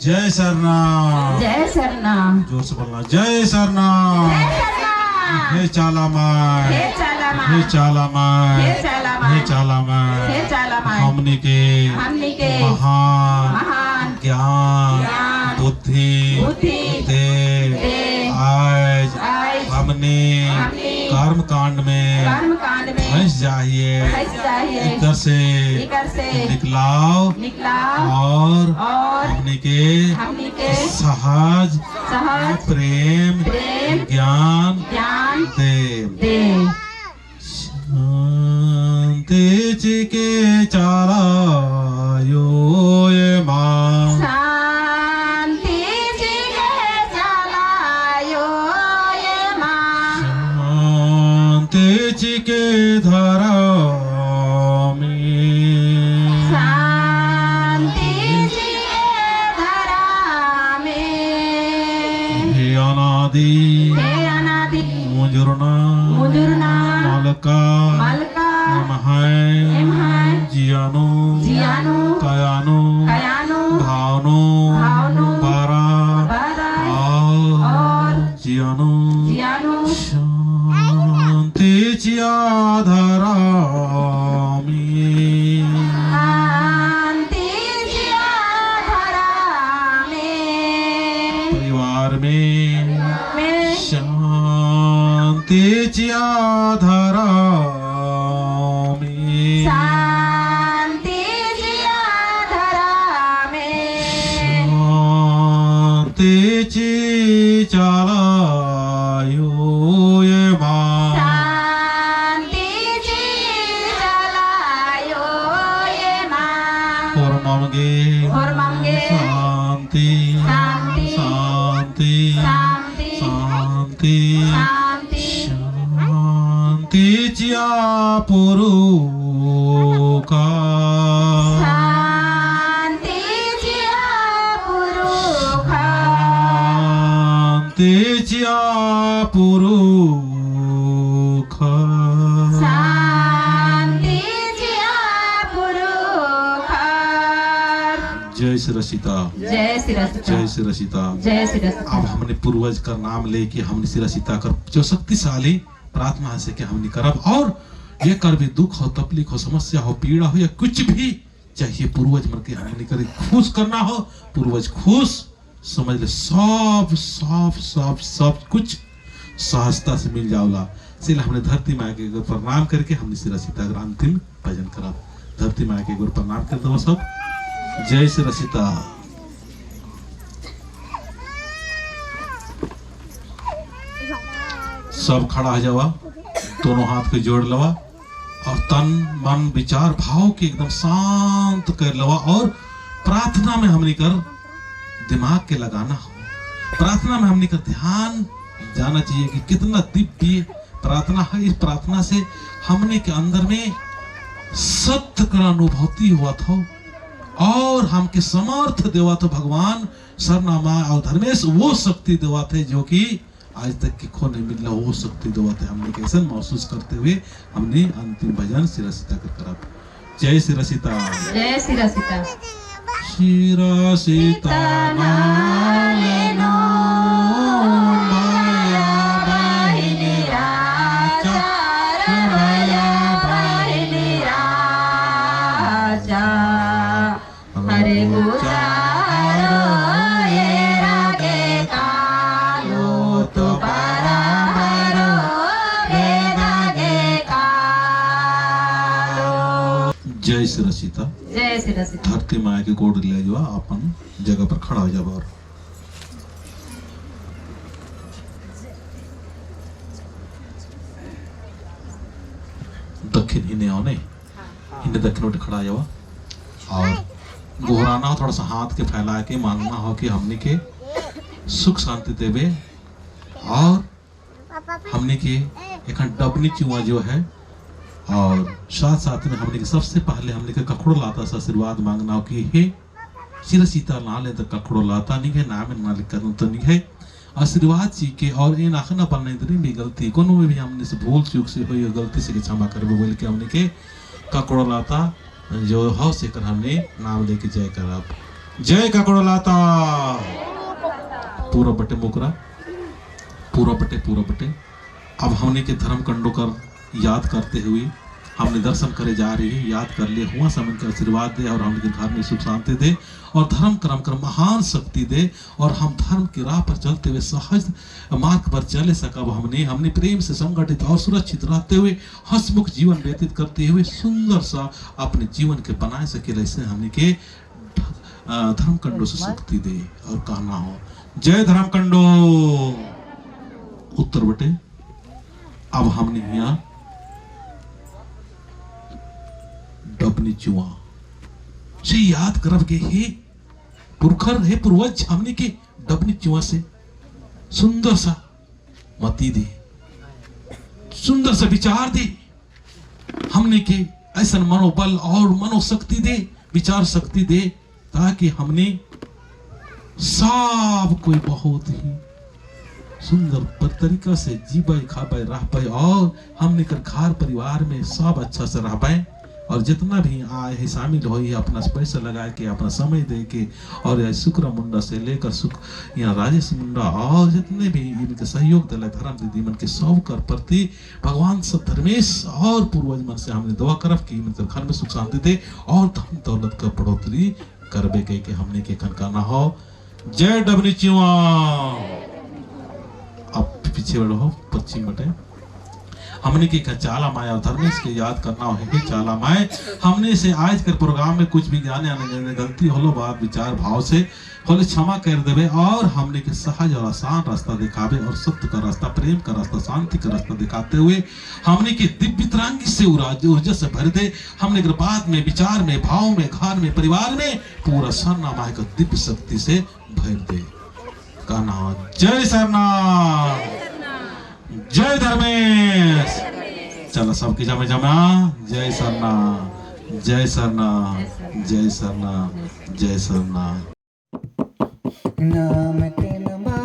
जय सरना, जय सरना, जोर से बोलना जय सरना। जय सरना। हे चाला माय, हे चाला हे माय, चाला माय, हे चाला माय, हे चाला माय, हे चाला माय, हमनी के हमनी के महान महान ज्ञान ज्ञान बुद्धि बुद्धि दे दे आज आज हमने हमने कर्म कांड में कर्म कांड में फंस जाइए, फंस जाइए, इधर से इधर से निकलाओ निकलाओ और और हमने के हमनी के सहज सहज प्रेम प्रेम ज्ञान ज्ञान दे। दे। शांति जी के चालायो ये माँ, शांति जी के चलायो ये माँ, शांति जी के धरा में, शांति जी के धरा में। हे अनादि हे अनादि मुजुरना मुजुरना मालका मालका एम एम है है जियानो जियानो कयानो कयानो भावनो भावनो बारा बारा और और जियानो जियानो शांति जिया धरा में, शांति जिया धरा में, परिवार में में शांति जिया धरा में, शांति जिया धरा में, शांति जी चलायो ये माँ, शांति जी चलायो ये माँ, और मांगे और मांगे शांति शांति शांति शांति शांति शांति शांति जिया पुरुखा, शांति जिया पुरुखा, शांति जिया पुरुखा, शांति जिया पुरुखा। जय श्री सीता, जय श्री सीता, जय श्री सीता। जय श्री सीता। अब हमने पूर्वज का नाम लेके हमने श्री सीता कर जो शक्तिशाली प्रार्थना से कि हमने करब और ये कर भी दुख हो, तकलीफ हो, समस्या हो, पीड़ा हो या कुछ भी चाहिए पूर्वज मन के हमने करे खुश करना हो, पूर्वज खुश समझ ले सब सब सब सब कुछ सहजता से मिल जाओला। इसलिए हमने धरती माँ के प्रणाम करके हमने श्री सीता का अंतिम भजन करब। धरती माँ के गुरु प्रणाम कर दो सब। जय श्री सीता। सब खड़ा हो जावा, दोनों हाथ के जोड़ लवा और तन मन विचार भाव के एकदम शांत कर लवा और प्रार्थना में हमने कर दिमाग के लगाना हो, प्रार्थना में हमने कर ध्यान जाना चाहिए कि कितना दिव्य प्रार्थना है। इस प्रार्थना से हमने के अंदर में सत्य का अनुभूति हुआ था और हमके समर्थ देवा तो भगवान सरना माँ और धर्मेश वो शक्ति देवा थे जो कि आज तक के खो नहीं मिल रहा, वो शक्ति देवा थे। हमने कैसे महसूस करते हुए हमने अंतिम भजन श्री सीता कर करा। जय श्री सीता, जय श्री सीता। श्री सीता नालेनो माया बाहिनी राजा, माया बाहिनी राजा, हरे गुजारो ये रागे कालो तो बराबरो वेदागे कालो। जय श्री सीता। जय श्री सीता। धरती माया के गोड़ ले जावा, अपन जगह पर खड़ा हो जावा और दक्षिण हिने आओ ने हिने दक्षिण उठ खड़ा हो जावा और गोहराना हो, थोड़ा सा हाथ के फैला के मांगना हो कि हमने के सुख शांति देवे और हमने के एक डबनी चुआ जो है और साथ साथ में हमने के सबसे पहले हमने के ककड़ो लाता से आशीर्वाद मांगना हो कि हे श्री सीता ना ले तो ककड़ो लाता नहीं है, नाम ना लिख कर तो नहीं है आशीर्वाद जी के और इन आखना पर नहीं भी गलती कोनो में भी हमने से भूल चूक से हुई गलती से क्षमा करबे बोल के हमने के ककड़ो लाता जो हो से कर हमने नाम लेके जय करब। जय काकड़ोलाता। पूरा बटे मोकरा, पूरा बटे, पूरा बटे। अब हमने के धर्म कंडो कर याद करते हुए हमने दर्शन करे जा रही है, याद कर लिए हुआ समन के आशीर्वाद दे और हमने के घर में सुख शांति दे और धर्म कर्म कर महान शक्ति दे और हम धर्म की राह पर चलते हुए सहज मार्ग पर चले सकब। हमने हमने प्रेम से संगठित और सुरक्षित रहते हुए हंसमुख जीवन व्यतीत करते हुए सुंदर सा अपने जीवन के बनाए सके, ऐसे हमने के धर्म कंडो से शक्ति दे और कहना हो जय धर्म कंडो। उत्तर बटे अब हमने यहाँ डबनी चुआ से याद करब के हे पुरखर, हे पूर्वज, हमने के डबनी चुआ से सुंदर सा मती दे, सुंदर सा विचार दे, हमने के ऐसा मनोबल और मनोशक्ति दे, विचार शक्ति दे, ताकि हमने सब कोई बहुत ही सुंदर पर तरीका से जीबे खाबे रह पाए और हमने कर घर परिवार में सब अच्छा से रह पाए। और जितना भी आए है शामिल हो अपना पैसा लगा के, अपना समय दे के, और यह शुक्र मुंडा से लेकर सुख यहाँ राजेश मुंडा और जितने भी इनके सहयोग दिला धर्म दीदी मन के सब कर प्रति भगवान सब धर्मेश और पूर्वज मन से हमने दुआ करब कि इनके घर में सुख शांति दे और धन दौलत का बढ़ोतरी करबे के, के हमने के खनकाना हो। जय डबनी चुआ। अब पीछे बढ़ो पश्चिम बटे हमने के चाला माया और धर्मेश के याद करना हो कि चाला माए हमने से आज के प्रोग्राम में कुछ भी ज्ञान आने गलती होलो बात विचार भाव से होले क्षमा कर देवे और हमने के सहज और आसान रास्ता दिखावे और सत्य का रास्ता, प्रेम का रास्ता, शांति का रास्ता दिखाते हुए हमने के दिव्य तरंगी से ऊर्जा से भर दे। हमने के बात में, विचार में, भाव में, घर में, परिवार में पूरा सरना माए का दिव्य शक्ति से भर दे। कहना जय सरना, जय धर्मेश। चलो सबके जमे जमा जय सरना, जय सरना, जय सरना, जय सरना। नाम के नमा,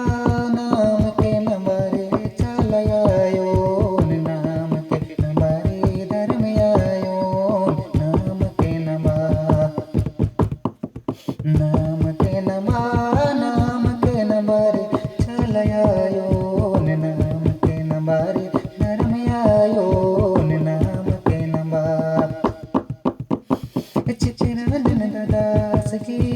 नाम के नंबर चल आयो, नाम के नंबर धर्म आयो, नाम के नमा, नाम के नमा, नाम के नंबर चल आयो, नाम के नंबर धर्म आयो, नाम के नमा। चिचिरानंद दास की